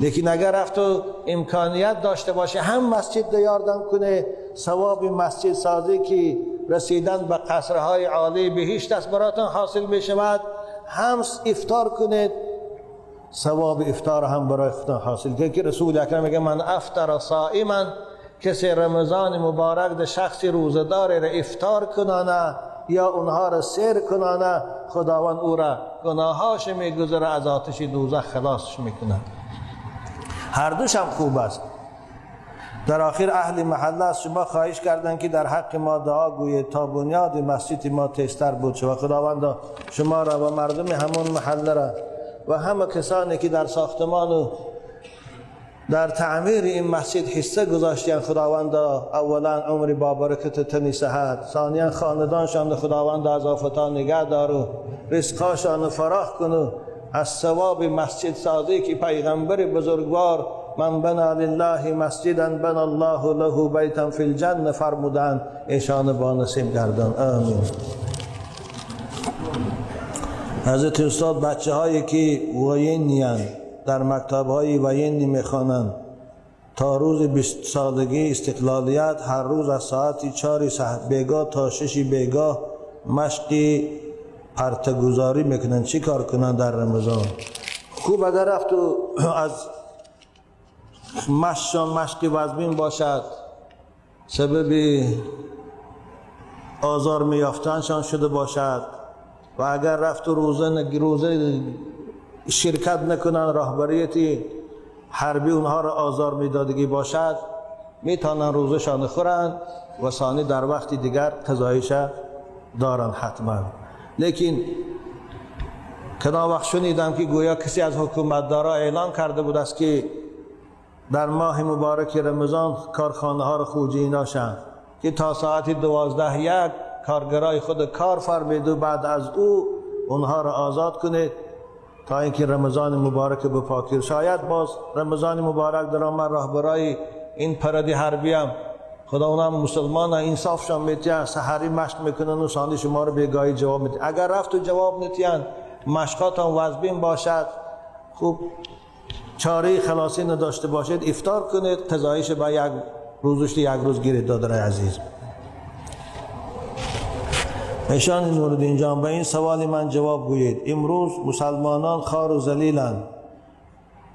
لیکن اگر رفت و امکانیت داشته باشه هم مسجد یاردم کنه، ثواب مسجد سازی که رسیدن به قصرهای عالی بهشت است براتون حاصل می شود، هم افطار کنید ثواب افطار هم برای خودتون حاصل کنید. که رسول اکرم میگه من افطر صائما، کسی رمضان مبارک ده شخصی روزه‌دار را افطار کنانه یا اونها را سیر کنانه، خداوند او را گناهاش میگذره، از آتش دوزخ خلاصش میکنه. هر دوش هم خوب است. در آخر اهل محله از شما خواهش کردند که در حق ما دعا گویید تا بنیاد مسجد ما تیزتر بود شود. خداوند شما را و مردم همون محله را و همه کسانی که در ساختمان و در تعمیر این مسجد حصه گذاشتین، خداوند اولا عمر با برکت تنی صحت، ثانیا خاندانشان خداوند از آفتان نگه دار و رزقاشان فراخ کن و از ثواب مسجد سازی که پیغمبر بزرگوار من بنا لله مسجدا بنا الله له بیتا فی الجنه فرمودند، ایشان با نصیب گردان. آمین. حضرت استاد بچه هایی که وینیان در مکتب های وینی میخوانند تا روز 20 سالگی استقلالیت هر روز از ساعت 4 بیگاه تا 6 بیگاه مشقی پرتگذاری میکنن، چی کار کنن در رمضان؟ خوب اگر رفت و از مشقشان مشقی وزمین باشد، سبب آزار میافتنشان شده باشد و اگر رفت و روزه شرکت نکنن، راهبریتی حربی اونها را آزار میدادگی باشد، میتونن روزشان خورن و ثانی در وقت دیگر قضایش دارن حتما. لیکن کدام وقت شنیدم که گویا کسی از حکومتدارا اعلان کرده بود است که در ماه مبارک رمضان کارخانه ها را خوجی ناشند که تا ساعت 12:01 کارگرای خود کار فرمید و بعد از او اونها را آزاد کنید تا اینکه رمضان مبارک بپاکیر. شاید باز رمضان مبارک در آمد راهبرای این پرد حربی هم خدا اونم مسلمان انصافشان میتیان، سحری مشق میکنن و سانی شما رو بیگاهی جواب میتیان. اگر رفت و جواب نتیان، مشقاتان وزبین باشد، خوب چاره خلاصی نداشته باشید، افطار کنید، قضایش با یک روزش یک روز گیرید. دادرای عزیز، ایشان نورالدین جان به این سوال من جواب گویید. امروز مسلمانان خار و ذلیلند،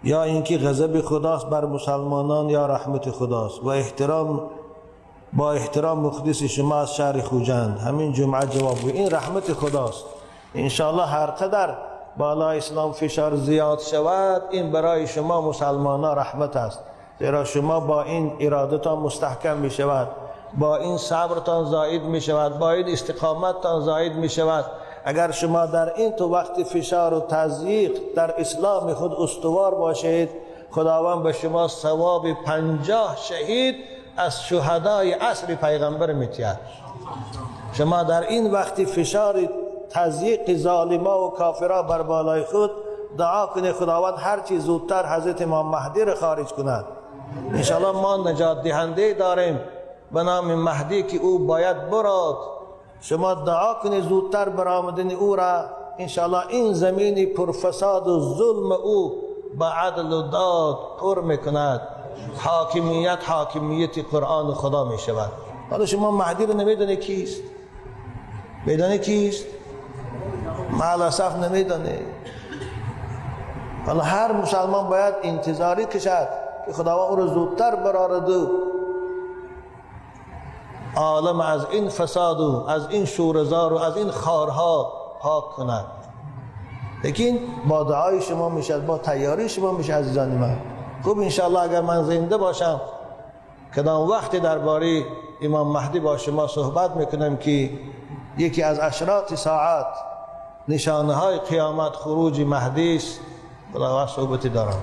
یا اینکه غضب خداست بر مسلمانان یا رحمت خداست؟ و احترام با احترام مخلص شما از شهر خوجند. همین جمعه جواب گویید. این رحمت خداست. انشاءالله هر قدر بالا اسلام فشار زیاد شود، این برای شما مسلمانان رحمت است، زیرا شما با این ارادتان مستحکم می شود، با این صبرتان زاید می شود، با این استقامتتان زاید می شود. اگر شما در این تو وقت فشار و تضییق در اسلام خود استوار باشید، خداوند به شما ثواب 50 شهید از شهدای عصر پیغمبر میتید. شما در این وقت فشار تضییق ظالما و کافرا بر بالای خود دعا کنید خداوند هر چیز زودتر حضرت امام مهدی را خارج کند. انشاءالله ما نجات دهنده داریم به نام مهدی که او باید براد. شما دعا کنید زودتر برآمدن او را. انشاءالله این زمین پرفساد و ظلم او به عدل و داد پر میکند. حاکمیت حاکمیت قرآن خدا می شود. حالا شما مهدی رو نمیدونی کیست؟ میدونی کیست؟ مع الاسف نمیدونی. حالا هر مسلمان باید انتظاری کشد که خداوند او رو زودتر برآورد و عالم از این فساد و از این شورزار و از این خارها پاک کند. لیکن با دعای شما میشد، با تیاری شما میشه عزیزان من. خوب انشاءالله اگر من زنده باشم کدام وقت درباره امام مهدی با شما صحبت میکنم که یکی از اشراط ساعت، نشانه های قیامت، خروج مهدی است. خداوند صحبتی دارم.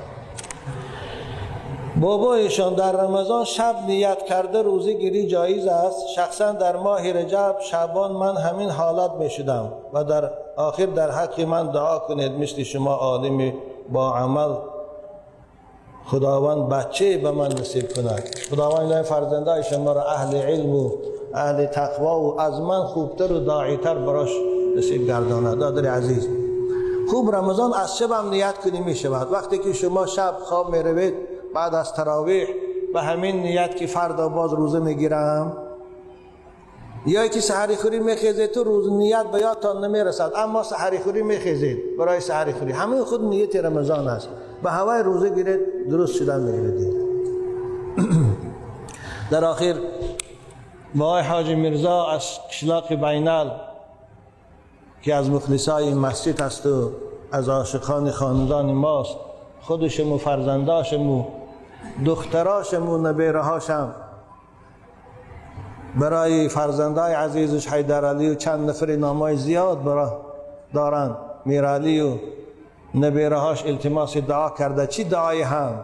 بابایشان در رمضان شب نیت کرده روزه گیری جایز است؟ شخصا در ماه رجب شعبان من همین حالت می شدم و در آخر در حق من دعا کنید مثل شما عالم با عمل خداوند بچه به من نصیب کند. خداوند این فرزندای شما را اهل علم و اهل تقوا و از من خوبتر و داعیتر براش نصیب گرداند. دادر عزیز، خوب رمضان از شب هم نیت کنی می شود. وقتی که شما شب خواب می روید بعد از تراویح به همین نیت که فردا باز روزه میگیرم، یا که سحری خوری میخیزید تو روز نیت به یادتان نمیرسد، اما سحری خوری میخیزید برای سحری خوری، همین خود نیت رمضان است. به هوای روزه گیرید درست شدن میگیرید. در آخر با حاج میرزا از کشلاق بینل که از مخلصای مسجد است و از عاشقان خاندان ماست، خودشم و فرزنداشم و دختراشم و نبیرهاشم برای فرزندای عزیزش حیدر علی و چند نفر نامای زیاد برای دارن، میرعلی و نبیرهاش التماس دعا کرده. چی دعای هم؟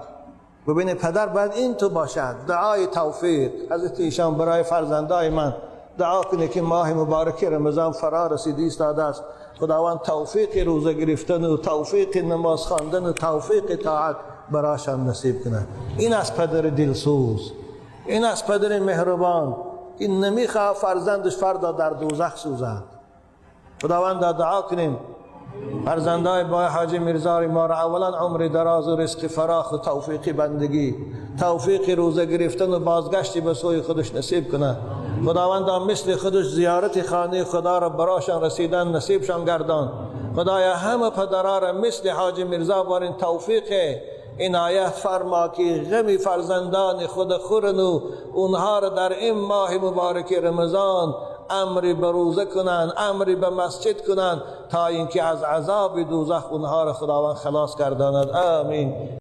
ببینید پدر باید این تو باشد، دعای توفیق. حضرت ایشان برای فرزندای من دعا کنه که ماه مبارک رمضان فرا رسیده ایستاده است، خداوند توفیق روزه گرفتن و توفیق نماز خواندن و توفیق طاعت براشان نصیب کنه. این از پدر دلسوز، این از پدر مهربان، این نمیخواه فرزندش فردا در دوزخ سوزد. خداوند دعا کنیم فرزندای با حاج میرزا ما را اولا عمر دراز و رزق فراخ و توفیق بندگی، توفیق روزه گرفتن و بازگشتی به سوی خودش نصیب کنه. خداوند مثل خودش زیارت خانه خدا را براشان رسیدن نصیبشان گردان. خدایا همه پدرها را مثل حاج میرزا بارین توفیق عنایت فرما که غم فرزندان خود خورن و اونها را در این ماه مبارک رمضان امری به روزه کنند، امری به مسجد کنند تا اینکه از عذاب دوزخ اونها را خداوند خلاص گرداند. آمین.